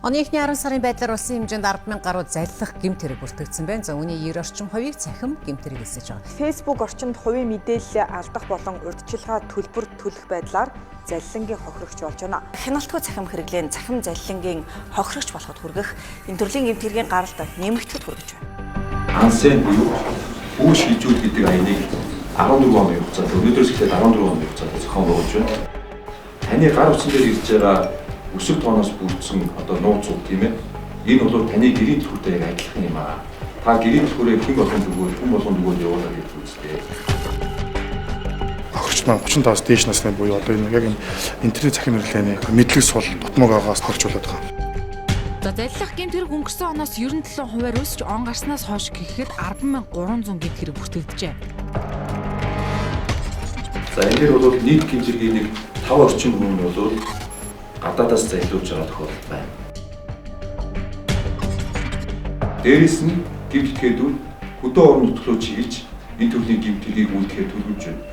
Оны эхний 10 сарын байдлаар улсын хэмжээнд 10,000 гаруй заллах гэмт хэрэг бүртгэгдсэн байна. За үүний 90 орчим хувийг цахим гэмт хэрэг эсэж байгаа. Facebook орчинд хувийн мэдээлэл алдах болон урьдчилгаа төлбөр төлөх байдлаар заллангийн хохирогч болж байна. Хяналтгүй цахим хэрэглээ нь цахим заллангийн хохирогч болоход хүргэх энэ төрлийн гэмт хэргийн гаралт нэмэгдэхэд хүргэж байна. Ансен буюу үүш хижүүл гэдэг аяныг 14 оны хугацаанд, өнөөдрөөс эхлээд 14 оны хугацаанд зохион байгуулж байна. Таны гар утсан дээр ирж байгаа өсөг тооноос бүрдсэн одоо нууц үг, тийм ээ. Энэ бол таны гэрийн түлхүүртэй яг адилхан юм аа. Та гэрийн түлхүүрээ хэн болгонд өгөөл, хүн болгонд өгөөл явуулаа гэж үздэг. Хохирогч маань 35-аас дээш насны буюу одоо энэ яг энэ интернет цахим хэрэглээний мэдлэг сул дутмаг байгаас хоржуулаад байгаа. За заллах гэмт хэрэг өнгөрсөн оноос 97%-аар өсч, он гарснаас хойш гэхэд 10,300 гэмт хэрэг бүртгэгджээ. За энэ дээр бол нийт гэмт хэргийн нэг 5 орчим хүн нь бол гадаадаас заллуулж байгаа тохиолдол байна. Дээрээс нь гэмт этгээдүүд хөдөө орон нутг руу чиглэж энэ төрлийн гэмт хэргийг үйлдэхээр төлөвлөж байна.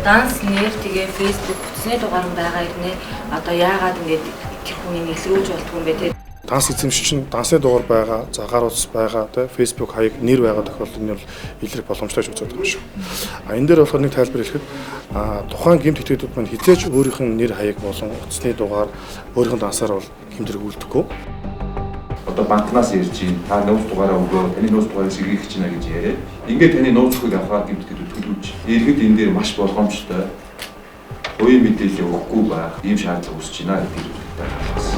Данс нэр, тэгээ Facebook утасны дугаар нь байгаа ирнэ. Одоо яагаад ингэж тэр хүний илрүүлж болдгүй юм бэ те? Данс эзэмшигч нь дансны дугаар байгаа, за гар утас байгаа, тэ Facebook хаяг, нэр байгаа тохиолдолд энэ бол илрэх боломжтой ч үзээд байгаа юм шүү. А энэ дээр болохоор нэг тайлбар хэлэхэд тухайн гэмт этгээдүүд маань хэзээ ч өөрийнх нь нэр хаяг болон утасны дугаар, өөрийнх нь дансаар бол гэмт хэрэг үлдэхгүй. Одоо банкнаас ирж чинь та нууц дугаараа өгөө, таны нууц дугаарыг сэргийлэх гэж байна гэж яриад, ингээд таны нууц үгийг авахаар гэмт этгээдүүд төлөвлөж, иргэд энэ дээр маш болгоомжтой, хувийн мэдээлэл өгөхгүй байх ийм шаардлага үүсэж байна гэдгийг үздэг.